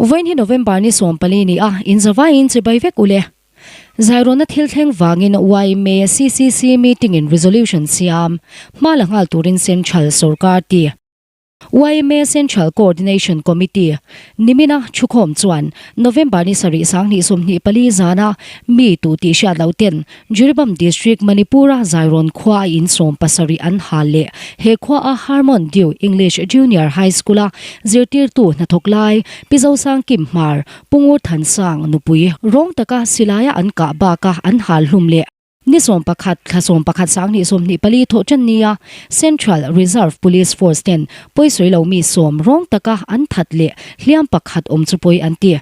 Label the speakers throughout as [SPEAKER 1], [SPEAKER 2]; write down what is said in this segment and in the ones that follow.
[SPEAKER 1] Vawiin hi November ni 14 ni a, inzavaiin chibai vek ule. Zairawna thil thleng vangin yma CCC meeting in resolution siam hma la nghal turin Central sorkar ti. Yma Central Coordination Committee nimina thukhawm chuan November ni sarih 2024 zana mi tu tih hriat loh ten Jiribam District Manipur-a Zairawn khua a in 70 an hal leh he khua a Harmon Dew English Junior High School-a zirtirtu hnathawk lai Pi Zosang Kim Hmar Pungur Thansang nupui rawng taka silaia an kah baka an hal hlum leh Ni 11 thla 11 2024 thawh tan nia Central Reserve Police Force ten pawisawi lo mi sawm rawng taka an that leh hliam pakhat awm chu pawi an ti.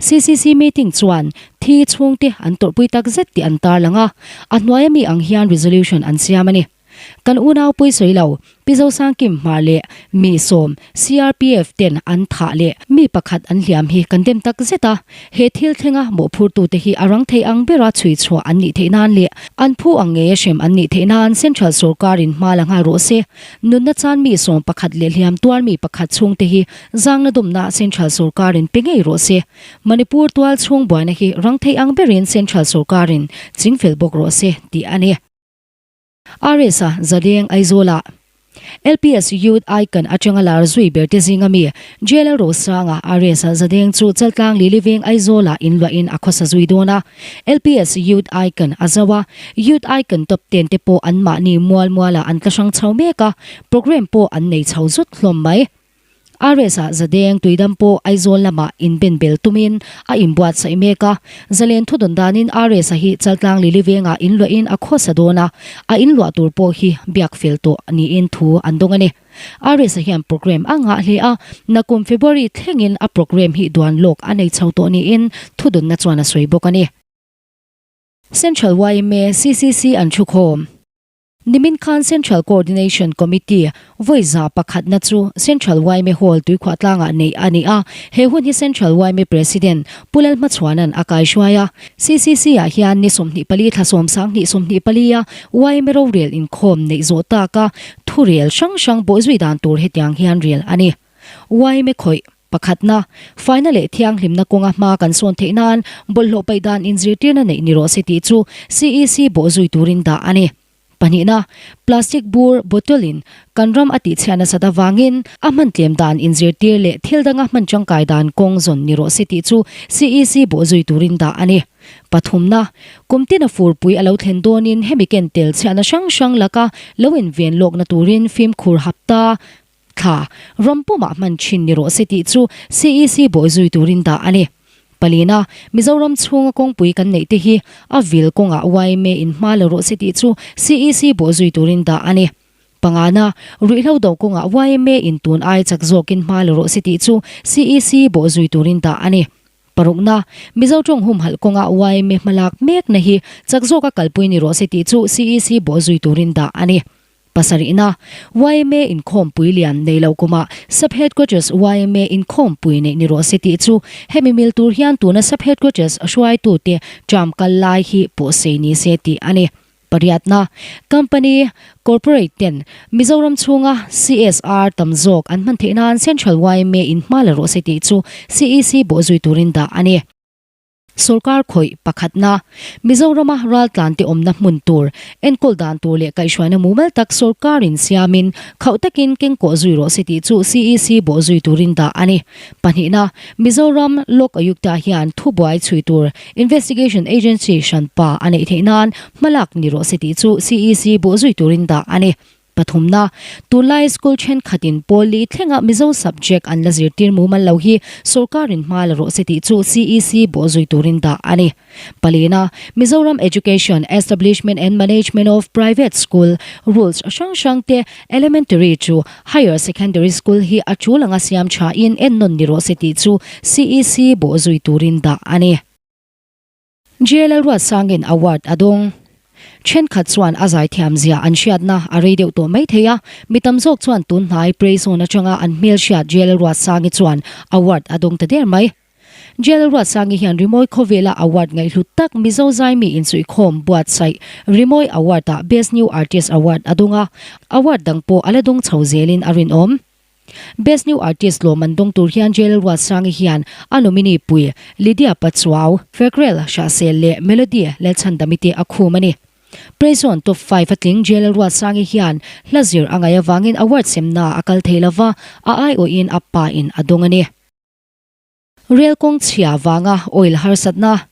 [SPEAKER 1] CCC meeting chuan thi chhungte an tawrhpui tak zet tih an tarlang a, a hnuaia mi ang hian resolution an siam a ni. Kan unau pawisawi lo, Pi Zosangkim Hmar leh mi sawm CRPF ten an thah leh mi pakhat an hliam hi kan dem tak zet a, he thil thlenga mawhphurtute hi a rang thei ang bera chhui chhuah an nih theih nan leh an phu ang ngeia hrem an nih theih nan Central sorkarin hma la nghal rawh se. Nunna chan mi sawm pakhat leh hliam tuar mi pakhat chhungte hi zangna dawmna Central sorkarin pe ngei rawh se. Manipur tual chhung buaina hi rang thei ang berin Central sorkarin chingfel bawk rawh se tih a ni. RS-a Zadeng Aizawlah LPS Youth Icon atanga lar zui ber te zinga mi JLL Rosanga RS-a Zadeng chu Chaltlang Lili Veng Aizawlah inluahin a khawsa zui dawn a. LPS Youth Icon a zo a, Youth Icon top ten te pawh anmahni mual mualah an tla hrang chho mek a, programme pawh an nei chho zut hlawm mai. RS-ah Zadeng tuidam pawh Aizawl lamah inben bel tumin a inbuatsaih mek a. Zalen thudawn danin RS-a hi Chaltlang Lili vengah inluahin a khawsa dawn a, a inluah tur pawh hi biak fel tawh niin thu an dawng a ni. RS-a hian programme a ngah hle a, nakum February thlengin a programme hi duan lawk a nei chho tawh niin thudawnna chuan a sawi bawk a ni. Central yma CCC an thukhawm. Nimin khan Central Coordination Committee vawi za pakhatna chu Central yma Hall tuikhuah tlangah neih a ni a, he hun hi Central yma President Pu Lalhmachhuana'n a kaihruai a. CCC-ah hian ni 24 thla 10 24 a yma rorel inkhawm neih zawh taka thurel hrang hrang bawhzui dan tur hetiang hian rel a ni. Yma khawih pakhatna, faina leh thianghlimna kawnga hma kan sawn theih nan bawlhhlawh paih dan inzirtirna neih ni rawh se tih chu CEC bawhzui turin dah a ni. Pahnihna, plastic bur, bottle, in kan ram a tihchhiah nasat avangin a hman tlem dan inzirtir leh thil danga hman tangkai dan kawng zawn ni rawh se tih chu CEC bawhzui turin dah a ni. Pathumna, kum tina furpui a lo thlen dawnin hemi ken tel chhiahna hrang hrang laka lo inven lawkna turin fimkhur hapta Thla, ram pumah hman thin ni rawh se tih chu CEC bawhzui turin dah a ni. Palina, Mizoram chhunga kawngpui kan neih te hi a vil kawngah yma in hma la rawh se tih chu CEC bawhzui turin dah a ni. Pangana, ruihhlo do kawngah yma in tun ai chak zawkin hma la rawh se tih chu CEC bawhzui turin dah a ni. Parukna, Mizo tawng humhalh kawngah yma hmalak mekna hi chak zawka kalpui ni rawh se tih chu CEC bawhzui turin dah a ni. Pasarihna, yma inkhawmpui lian nei lo kumah Sub-Headquarters yma inkhawmpui neih ni rawh se tih chu hemi mil tur hian tuna Sub-Headquarters hruaitute term kal lai hi pawhsei ni se tih a ni. Pariatna, Company, Corporate ten Mizoram chhunga CSR tam zawk an hman theih nan Central yma in hma la rawh se tih chu CEC bawhzui turin dah a ni. Sorkar khawih pakhatna, Mizorama raltlante awmna hmun tur, enkawl dan tur leh kaihhruaina mumal tak sorkarin siamin khauh takin kengkawh zui rawh se tih chu CEC bawh zui turin dah a ni. Pahnihna, Mizoram Lok Ayukta hian thubuai chhui tur Investigation Agency hranpa a neih theih nan hmalak ni rawh se tih chu CEC bawh zui turin dah a ni. Pathumna, Tunlai school thenkhatin pawl li thlenga Mizo subject an la zirtir mumal lo hi sorkarin hma la rawh se tih chu CEC bawhzui turin dah a ni. Palina, Mizoram Education Establishment and Management of Private School Rules hrang hrang te Elementary chu Higher Secondary School hi a tul anga siam thain ennawn ni rawh se tih chu CEC bawhzui turin dah a ni. JLL Ruatsangin award a dawng. Thenkhat chuan a zaithiam zia an hriatna a rei deuh tawh mai thei a, mi tam zawk chuan tun hnai Praise-on atanga an hmel hriat JLL Ruatsangi chuan award a dawng ta der mai. JLL Ruatsangi hian Rimawi khawvela award ngaihhlut tak Mizo zaimi insuihkhawm buatsaih Rimawi Award-ah Best New Artist Award a dawng a, award dang pawh a la dawng chho zelin a rinawm. Best New Artist lawmman dawng tur hian JL Ruatsangi hian a nominee pui Lydia Pachuau, Fekrel Hrahsel leh Melody Lalchhandami te a khum a ni. Praise-on Top 5 a tling JL Ruatsangi hian hla zir a ngaih avangin award semna a kal thei lova, a aiawhin a pa in a dawng a ni. Rel kawng chhia vanga oil harsatna.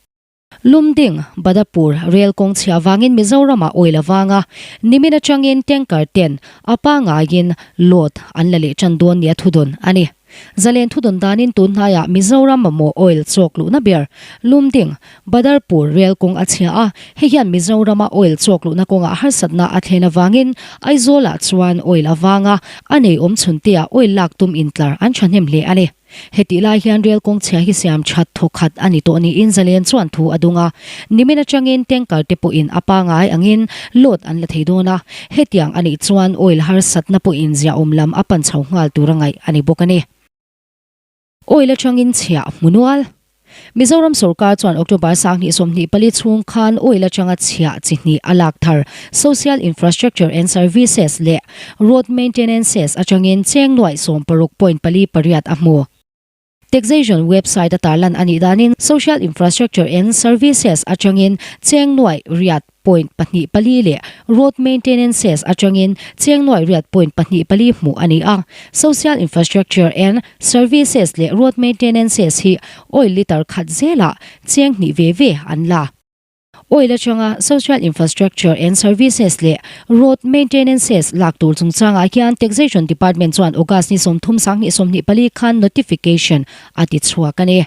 [SPEAKER 1] Lumding, Badapur, Rel kawng chhia vangin Mizoramah oil a vang a, nimin atangin tanker ten a pangaiin load an la leh tan dawn nia thudawn a ni. Zalen thudawn danin tun hnaiah Mizoram mamawh oil chawk luhna ber Lumding, Badarpur rel kawng a chhia a, hei hian Mizorama oil chawk luhna kawngah harsatna a thlen avangin Aizawlah chuan oil a vang a, a nei awm chhunteah oil lak tum intlar an thahnem hle a ni. Hetih lai hian rel kawng chhia hi siam that thaw khat a ni tawh niin Zalen chuan thu a dung a. Nimin atangin tanker te pawhin a pangai angin load an la thei dawn a. Hetiang a nih chuan oil harsatna pawhin ziahawm lam a pan chho nghal tur a ngaih a ni bawk a ni. Oil atangin chhia hmu nual. Mizoram sorkar chuan October 2024 chhung khan oil atanga chhia chi hnih a lak thar Social Infrastructure and Services leh Road Maintenances atangin cheng nuaih 16.48 a hmu. Taxation website a tarlan a nih danin Social Infrastructure and Services atangin cheng nuaih riat point 2.4 leh Road Maintenances atangin cheng nuaih riat point 2.4 hmuh a ni a. Social Infrastructure and Services leh Road Maintenances hi oil litre khat zelah cheng hnih ve ve an la. Oil atanga Social Infrastructure and Services leh Road Maintenances lak tur chungchangah hian Taxation Department chuan August ni 30 2024 khan notification a ti chhuak a ni.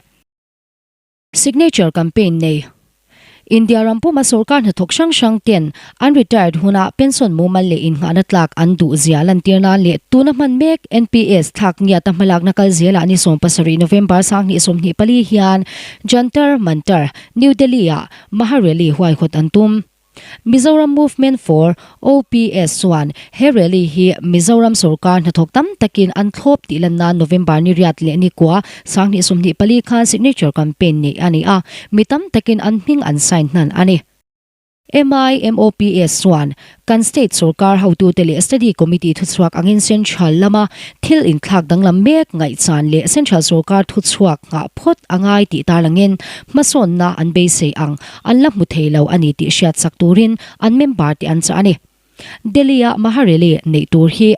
[SPEAKER 1] Signature campaign nei. India ram puma sorkar hnathawk hrang hrang ten an retired huna pension mumal leh innghahna tlak an duh zia lantir nan leh tuna hman mek NPS thlak ngiata hmalakna kal zelah ni 17 November 2024 hian Jantar Mantar, New Delhi-ah Maha Rally huaihawt an tum. Mizoram Movement for OPS chuan he rally hi Mizoram sorkar hnathawk tam takin an thlawp tih lan nan November ni riat leh ni kua 2024 khan signature campaign neih a ni a, mi tam takin an hming an sign hnan a ni. MIMOPS chuan kan state sorkar hotute leh study committee thuchhuak angin central lama thil inthlak danglam mek ngaihchan leh central sorkar thuchhuak nghah phawt a ngai tih tarlangin hmasawnna an beisei ang an la hmu thei lo a ni tih hriatsak turin an member te an chah a ni. Delhi-a Maharally neih tur hi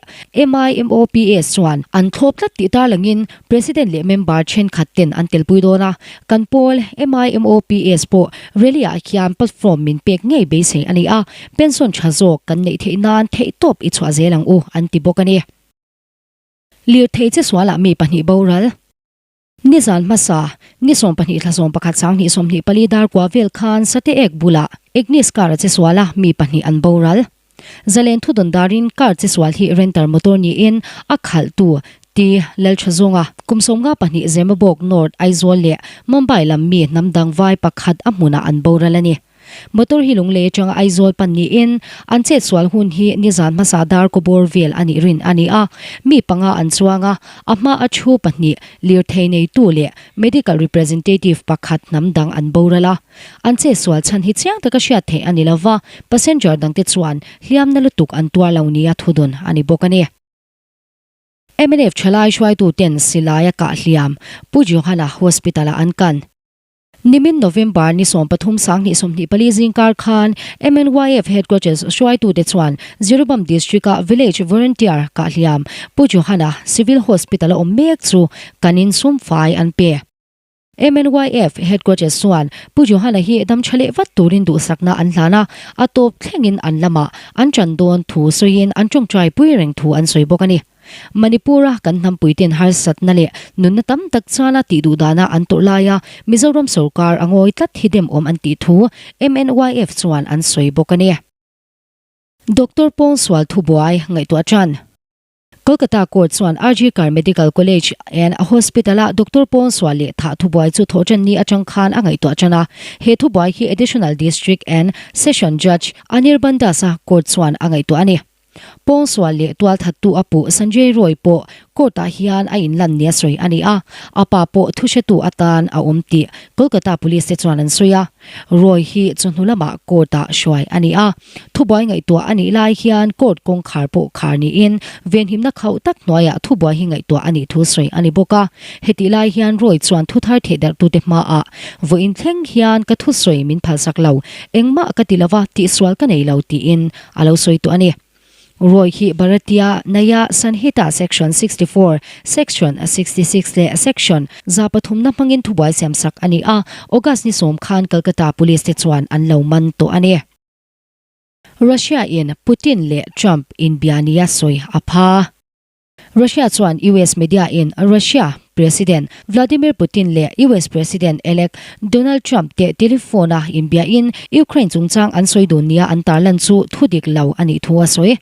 [SPEAKER 1] MIMOPS chuan an thlawp tlat tih tarlangin President leh member thenkhat ten an telpui dawn a, kan pawl MIMOPS pawh rally-ah hian platform min pek ngei beisei a ni a, pension tha zawk kan neih theih nan theihtawp i chhuah zel ang u an ti bawk a ni. Lirthei che sualah mi pahnih boral. Nizan hmasa, ni 12 thla 11 2024 dar kua vel khan Sate ek bulah Ignis car a che sual a, mi pahnih an boral. Zalen thudawn darin car che sual hi renter motor niin a khalhtu T. Lalthazawnga, kum 52 Zemabawk North, Aizawl leh Mumbai lam mi hnam dang vai pakhat a hmunah an boral a ni. Motor hi Lunglei atanga Aizawl pan niin an chetsual hun hi nizan hmasa dar kawbawr vel a nih rin a ni a. Mi panga an chuang a, a hma a thu pahnih lirthei neitu leh medical representative pakhat hnam dang an boral a. An chetsual chhan hi chiang taka hriat theih a ni lova, passenger dangte chuan hliamna lutuk an tuar lo nia thudawn a ni bawk a ni. Mnf thalai hruaituten silai a kah hliam Pu Johana Hospital-ah an kan. Nimin November ni 13 2024 zingkar khan MNYF Headquarters hruaitute chuan Jiribam District-a Village Volunteer kahhliam Pu Johana Civil Hospital-a awm mek chu kanin sumfai an pe. MNYF Headquarters chuan Pu Johana hi dam tha leh vat turin duhsakna an hlan a, a tawp thlengin an lamah an ṭan dawn thu sawiin an ṭawngṭai pui reng thu an sawi bawk a ni. Manipur-a kan hnampuite'n harsatna leh nunna tam tak chana tih duh dana an tawrh laia Mizoram sorkar a ngawi tlat hi demawm an tih thu MNYF chuan an sawi bawk a ni. Doctor Pawngsual thubuai ngaihtuah tan. Kolkata Court chuan RG Kar Medical College and Hospital-a Doctor Pawngsual leh thah thubuai chu thawhṭanni aṭang khan a ngaihtuah tan a. He thubuai hi Additional District and Session Judge Anirban Das-a court chuan a ngaihtuah a ni. Pawngsual leh tualthattu a puh Sanjay Roy pawh court-ah hian a inlan nia sawi a ni a, a pa pawh thuhretu atan a awm tih Kolkata Police te chuan an sawi a. Roy hi chawhnu lamah court-ah hruai a ni a, thubuai ngaihtuah a nih lai hian court kawngkhar pawh khar niin venhimna khauh tak hnuaiah thubuai hi ngaihtuah a nih thu sawi a ni bawk a. Hetih lai hian Roy chuan thuthar thehdarhtute hmaah vawiin thleng hian ka thusawi min phalsak lo, engmah ka ti lova tihsual ka nei lo tiin a lo sawi tawh a ni. Roy hi Bharatiya Nyaya Sanhita Section 64, Section 66 leh Section 300 hmangin thubuai siamsak a ni a, August ni sawm khan Calcutta Police te chuan an lo man tawh a ni. Russia in Putin leh Trump inbia nia sawi a pha. Russia chuan US media in Russia President Vladimir Putin leh US President-elect Donald Trump te telephone a inbiahin Ukraine chungchang an sawi dun nia an tarlan chu thu dik lo a nih thu a sawi.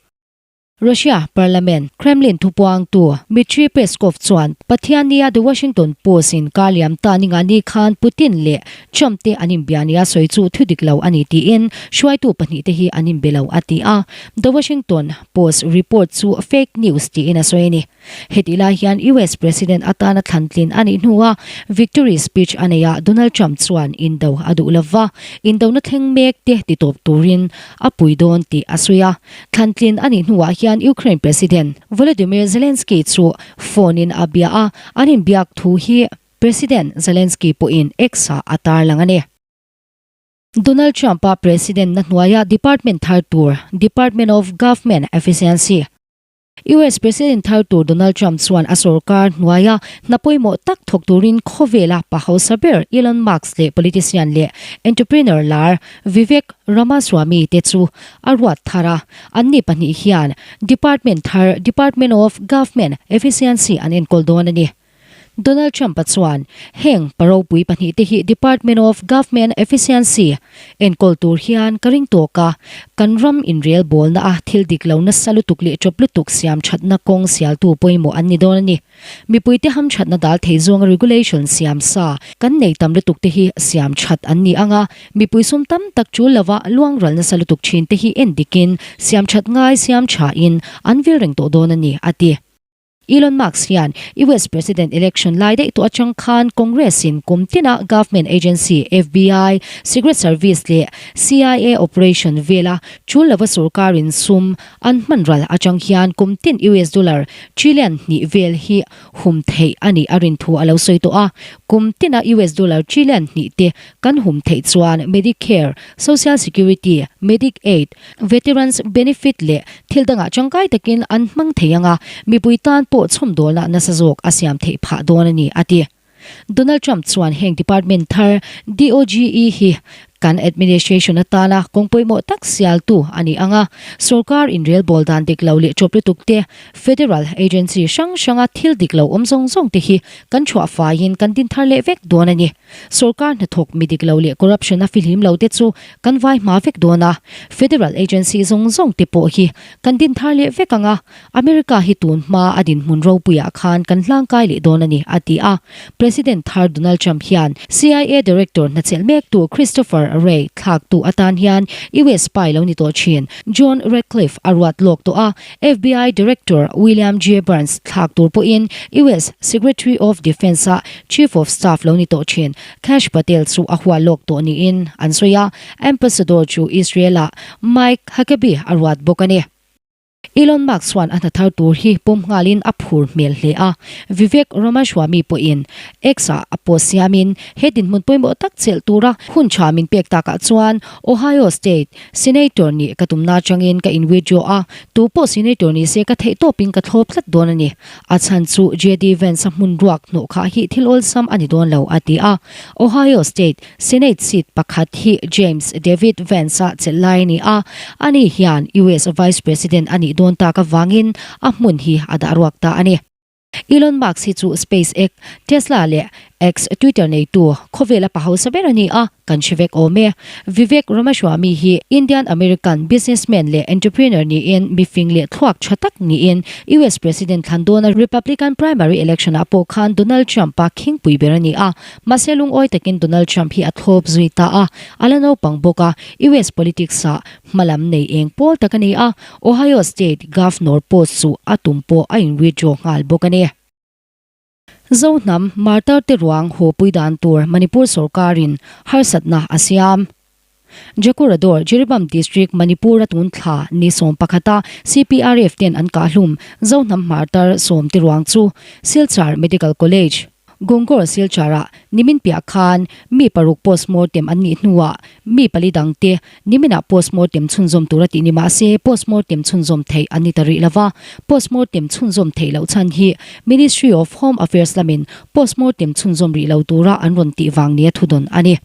[SPEAKER 1] Russia Parliament Kremlin thupuangtu Dmitry Peskov chuan Pathiannia The Washington Post in kar liam ta ni ngani khan Putin leh Trump te an inbia nia sawi chu thu dik lo a ni tiin hruaitu pahnihte hi an inbe lo a ti a. The Washington Post report chu fake news tiin a sawi a ni. Hetih lai hian US President atana thlantlin a nih hnua victory speech a neihah Donald Trump chuan indo a duh lova, indona thleng mek te titawp turin a pui dawn tih a sawi a. Thlantlin a nih hnuah hian Ukraine President Volodymyr Zelensky chu phone in a bia a, an inbiak thu hi President Zelensky pawhin X-ah a tarlang a ni. Donald Trump-a President na hnuaia department thar tur, Department of Government Efficiency. US President thar tur Donald Trump chuan a sorkar hnuaia hna pawimawh tak thawk turin khawvela pa hausa ber Elon Musk leh politician leh entrepreneur lar Vivek Ramaswamy te chu a ruat thar a. Anni pahnih hian department thar Department of Government Efficiency an enkawl dawn a ni. Donald Trump-a chuan heng pa ropui pahnihte hi Department of Government Efficiency enkawl tur hian ka ring tawk a, kan ram inrel bawlna a thil dik lo nasa lutuk leh ṭawp lutuk siam ṭhatna kawng sialtu pawimawh an ni dawn a ni. Mipuite hamṭhatna dal thei zawnga regulation siam sa kan nei tam lutuk te hi siam ṭhat an ni ang a, mipui sum tam tak ṭul lova luangral nasa lutuk ṭhin te hi en dikin siam ṭhat ngai siam ṭhain an vil reng tawh dawn a ni, a ti. Elon Musk hian US President election lai daih tawh atang khan Congress in kum tina government agency FBI, Secret Service leh CIA operation vela tul lova sorkar in sum an hman ral atang hian kum tin US dollar trillion hnih vel hi hum theih a nih a rin thu a lo sawi tawh a. Kum tina US dollar trillion hnih te kan hum theih chuan Medicare, Social Security, Medicaid, Veterans Benefit leh thil dangah tangkai takin an hmang thei ang a, mipui tan pawh chhawmdawlna nasa zawk a siam theih phah dawn a ni, a ti. Donald Trump chuan heng department thar DOGE hi kan administration atana kawng pawimawh tak sialtu a ni ang a, sorkar inrelbawl dan dik lo leh ṭawp lutuk te, federal agency hrang hranga thil dik lo awm zawng zawng te hi kan chhuah faiin kan din thar leh vek dawn a ni. Sorkar hnathawk mi dik lo leh corruption a fihlim lo te chu kan vai hma vek dawn a, federal agency zawng zawng te pawh hi kan din thar leh vek ang a, America hi tun hma a dinhmun ropuiah khan kan hlangkai leh dawn a ni, a ti a. President thar Donald Trump hian CIA director hnachelh mektu Christopher Wray thlaktu atan hian US spy lo ni tawh thin John Ratcliffe a ruat lawk tawh a, FBI Director William J. Burns thlak tur pawhin US Secretary of Defence-a Chief of Staff lo ni tawh thin Kash Patel chu a hua lawk tawh niin an sawi a, Ambassador chu Israel-ah Mike Huckabee a ruat bawk a ni. Elon Musk chuan a hna thar tur hi pawm nghalin a phur hmel hle a, Vivek Ramaswamy pawhin X-ah a post siamin he dinhmun pawimawh tak chelh tura hun tha min pek takah chuan Ohio State Senator nih ka tumna atangin ka in withdraw a, tu pawh Senator ni se ka theih tawpin ka thlawp tlat dawn a ni. A chhan chu JD Vance-a hmun ruak hnawh khah hi thil awlsam a ni dawn lo, a ti a. Ohio State Senate seat pakhat hi James David Vance-a chelh lai a ni a, ani hian US Vice President a nih dawn tak avangin a hmun hi a dah ruak ta a ni. Elon Musk hi chu SpaceX, Tesla leh X, Twitter neitu, khawvela pa hausa ber a ni a, kan hre vek awm e. Vivek Ramaswamy hi Indian American businessman leh entrepreneur niin mifing leh thluak tha tak niin US President thlan dawna Republican primary election ah pawh khan Donald Trump-a khingpui ber a ni a. Mahse lungawi takin Donald Trump hi a thlawp zui ta a, a la naupang bawk a, US politics ah hmalam nei eng pawl tak a ni a, Ohio State Governor post chu a tum pawh a in withdraw nghal bawk a ni. Zohnam Martar te ruang haw pui dan tur Manipur sorkarin harsatna a siam. Jakurador, Jiribam District, Manipur-a tun thla ni 11 a CPRF ten an kahhlum Zohnam Martar sawmte ruang chu Silchar Medical College, Gongor Silchar-ah nimin piah khan mi paruk postmortem an nih hnuah mi pali dangte niminah postmortem chhunzawm tur a tih ni mah se postmortem chhunzawm theih an ni ta rih lova. Postmortem chhunzawm theih loh chhan hi Ministry of Home Affairs lamin postmortem chhunzawm rih lo tura an rawn tih vang nia thudawn a ni.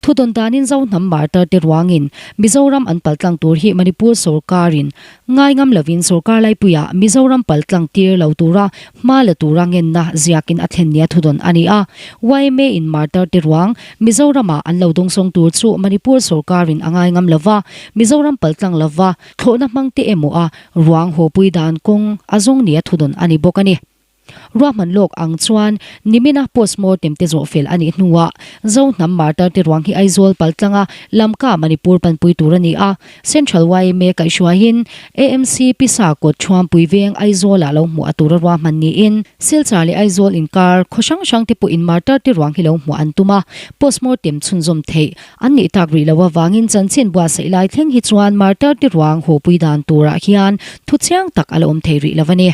[SPEAKER 1] Thudawn danin Zohnam Martar te ruangin Mizoram an paltlang tur hi Manipur sorkarin ngai ngam lovin sorkar laipuiah Mizoram paltlang tir lo tura hma la tura ngenna ziakin a thlen nia thudawn a ni a. Yma in Martar te ruang Mizoramah an lo dawngsawng tur chu Manipur sorkarin a ngai ngam lova, Mizoram paltlang lova thlawhna hmang te emaw a ruang hawpui dan kawng a zawng nia thudawn a ni bawk a ni. Ruahman lawk ang chuan nimina postmortem te zawh fel a nih hnuah Zohnam Martar te ruang hi Aizawl paltlanga Lamka Manipur panpui tur a ni a, Central yma kaihhruaiin AMC Pisa kawt Thuampui veng Aizawlah lo hmuh a tura ruahman niin Silchar leh Aizawl inkar khaw hrang hrang te pawhin Martar te ruang hi lo hmuh an tum a, postmortem chhunzawm theih an nih tak rih loh avangin chanchin buatsaih lai thleng hi chuan Martar te ruang hawpui dan turah hian thu chiang tak a la awm thei rih lo a ni.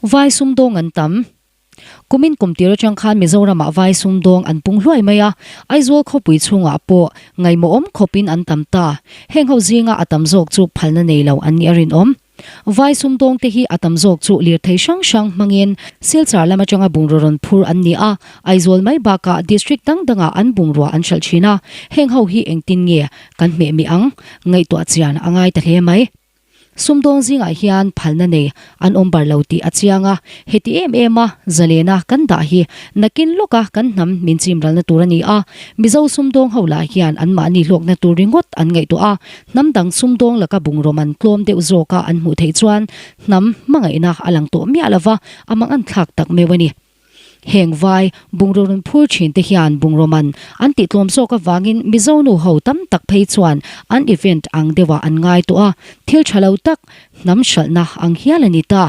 [SPEAKER 1] Vai sumdawng an tam. Kumin kum tir atang khan Mizoramah vai sumdawng an pung hluai mai a, Aizawl khawpui chhungah pawh ngaihmawhawm khawpin an tam ta. Heng ho zinga a tam zawk chu phalna nei lo an nih a rinawm. Vai sumdawng te hi a tam zawk chu lirthei hrang hrang hmangin Silchar lam atanga bungraw rawn phur an ni a, Aizawl mai bakah district dang dangah an bungrua an hralh thin a, heng ho hi engtin nge kan hmeh mih ang? Ngaihtuah chian a ngai ta hle mai. Sumdawng zingah hian phalna nei an awm bar lo tih a chiang a, heti em em a zalena kan dah hi nakin lawka kan hnam min chimralna tur a ni a, Mizo sumdawng ho lah hian anmahni hlawkna tur ringawt an ngaihtuah a, hnam dang sumdawng laka bungraw man tlawm deuh zawka an hmuh theih chuan hnam hmangaihna a lang tawh miah lova, a manganthlak tak meuh a ni. Heng vai bungraw rawn phur thin te hian bungraw man an tih tlawm zawk avangin Mizo nu ho tam tak phei chuan an event ang deuhah an ngai tawh a, thil tha lo tak hnam hralhna ang hial a ni ta.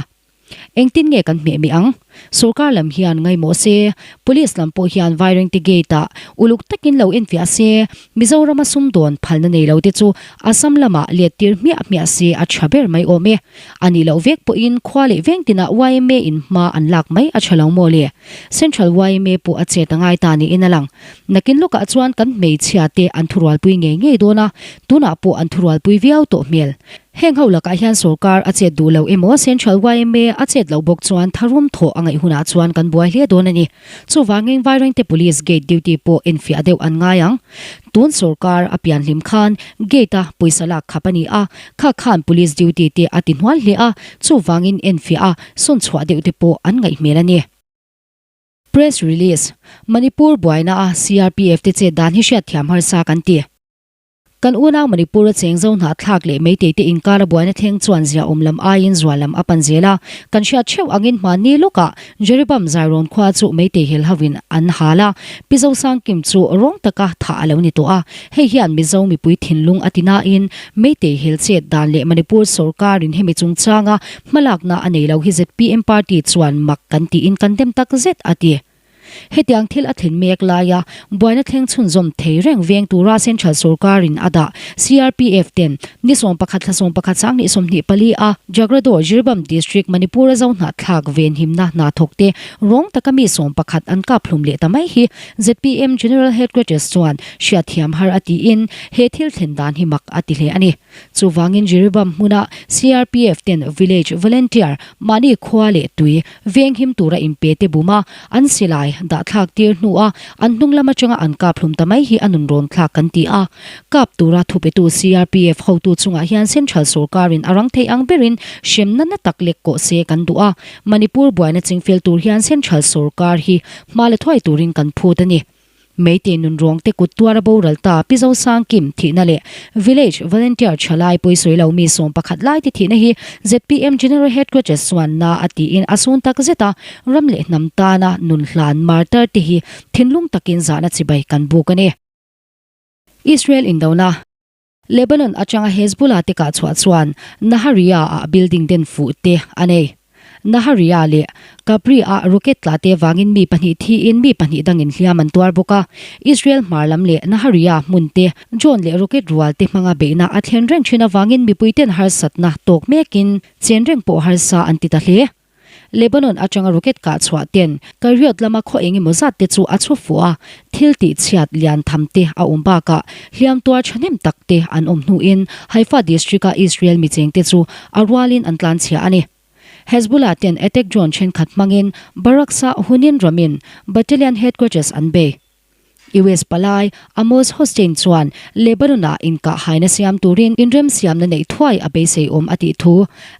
[SPEAKER 1] Engtin nge kan hmeh mih ang? Sorkar lam hian ngaimawh se, Police lam pawh hian Vairengte gate ah uluk takin lo enfiah se, Mizorama sumdawn phalna nei lo te chu Assam lamah let tir hmiah hmiah se a tha ber mai awm e. A nih loh vek pawhin khua leh veng tinah yma in hma an lak mai a tha lo maw le? Central yma pawh a chet a ngai ta niin a lang. Nakin lawkah chuan kan hmeichhia te an thurualpui ngei ngei dawn a, tunah pawh an thurualpui viau tawh hmel. Heng ho lakah hian sorkar a chet duh lo emaw Central yma a chet loh bawk chuan tharum thawh a ngaih hunah chuan kan buai hle dawn a ni. Chuvangin Vairengte Police gate duty pawh enfiah deuh an ngai ang. Tun sorkar a pian hlim khan gate a pawisa lak khap a ni a, kha khan police duty te a ti hnual hle a, chuvangin enfiah a sawn chhuah deuh te pawh an ngaih hmel a ni. Press Release, Manipur buaina a CRPF te chet dan hi hriatthiam harsa kan ti. Kan unau Manipur a cheng zo hnahthlak leh Meitei te inkar a buaina thleng chuan ziaawm lam aiin zual lam a pan zel a, kan hriat theuh angin hmanni lawkah Jeribam Zairawn khua chu Meitei hel hovin an hal a, Pi Zosangkim chu rawng taka thah a lo ni tawh a, hei hian Mizo mipui thinlung a ti nain Meitei hel chet dan leh Manipur sorkarin hemi chungchanga hmalakna a nei lo hi zpm party chuan mak kan tiin kan dem takzet a ti. Hetiang thil a thlen mek laia buaina thleng chhunzawm thei reng veng tura Central sorkarin a dah CRPF ten ni 11 thla 11 sanghnih 24 a Jagrador Jiribam District Manipur a zo hnahthlak venhimna hna thawkte rawng taka mi 11 an kap hlum leh ta mai hi zpm General Headquarters chuan hriatthiam har a tiin he thil thlen dan hi mak a ti hle a ni. Chuvangin Jiribam hmuna CRPF ten Village Volunteer mahni khua leh tui Venghim tura inpe te bum a, an silai dah thlak tir hnua an hnung lam atanga an kap hlum ta mai hi a nun rawn thlak kan ti a. Kap tura thupetu CRPF hotu chungah hian Central sorkarin a rang thei ang berin hremna na tak lek kawh se kan duh a. Manipur buaina chingfel tur hian Central sorkar hi hma la thuai turin kan phut a ni. Meitei nunruang te kut tuara boral ta Pi Zosangkim thihna leh Village Volunteer thalai pawisawi lo mi 11 lai te thihna hi zpm General Headquarters chuan na a tiin a sun tak zet a, ram leh hnam tana nun hlan martar te hi thinlung takin zahna chibai kan buk a ni. Israel indona. Lebanon atanga Hezbollah te kah chhuah chuan Nahariya ah building den fuh te a nei. Nahariya leh Kabri ah rocket tla te vangin mi pahnih thiin mi pahnih dangin hliam an tuar bawk a. Israel hmar lam leh Nahariya hmun te drone leh rocket rual te hmanga beihna a thlen reng thin avangin mipuiten harsatna tawk mekin chen reng pawh harsa an ti ta hle. Lebanon atanga rocket kah chhuah ten Kariot lama khaw eng emaw zat te chu a chhu fuh a, thil tih chhiat lian tham te a awm bakah hliam tuar thahnem tak te an awm hnuin Haifa district-a Israel micheng te chu a rualin an tlanchhia a ni. Hezbollah ten attack drone thenkhat hmangin Baraksa Hunin ramin battalion headquarters an bei. US palai Amos Hochstein chuan Lebanon-ah inkah haina siam turin inremsiamna neih thuai a beisei awm a tih thu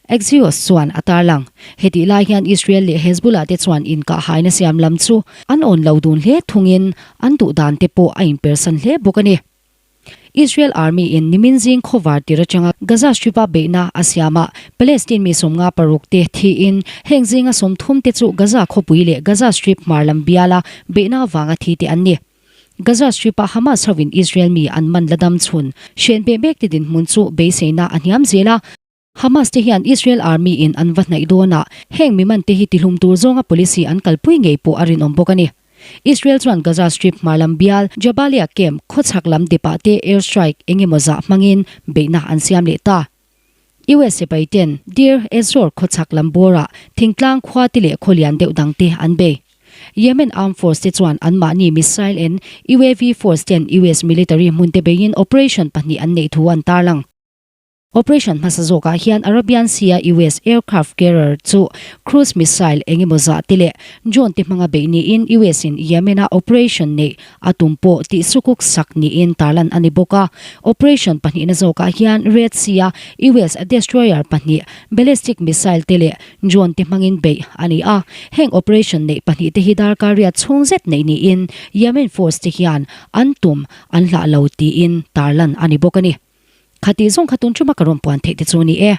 [SPEAKER 1] Axios chuan a tarlang. Hetih lai hian Israel leh Hezbollah te chuan inkah haina siam lam chu an awn lo dun hle thungin an duh dan te pawh a inpersan hle bawk a ni. Israel Army in nimin zing khawvar tir atanga Gaza Strip-a beihna a siamah Palestine mi 56 te thiin heng zinga 30 te chu Gaza khawpui leh Gaza Strip hmar lam biala beihna avanga thi te an ni. Gaza Strip-a Hamas hovin Israel mi an man la dam chhun hren beh mek te dinhmun chu beiseina a hniam zel a. Hamas te hian Israel Army in an va hnaih dawnah heng mi man te hi tihlum tur zawnga policy an kalpui ngei pawh a rinawm bawk a ni. Israel chuan Gaza Strip hmar lam bial Jabalia camp khawchhak lam depah te air strike eng emaw zah hmangin beihna an siam leh ta. US sipai ten Deir ez-Zor khawchhak lam bawrah thingtlang khua te leh khawlian deuh dang te an bei. Yemen Armed Force te chuan anmahni missile and UAV force ten US military hmun te beiin operation pahnih an neih thu an tarlang. Operation hmasa zawkah hian Arabian Sea-a US aircraft carrier chu cruise missile eng emaw zah te leh drone te hmanga beih niin US-in Yemen-a operation neih a tum pawh tih sukuk sak niin tarlan a ni bawk a. Operation pahnihna zawkah hian Red Sea-a US destroyer pahnih ballistic missile te leh drone te hmangin beih a ni a. Heng operation neih pahnih te hi darkar riat chhung zet neih niin Yemen force te hian an tum an hlah lo tiin tarlan a ni bawk a ni. Khatih zawng kha tun ṭuma ka rawn puan theih te chu a ni e.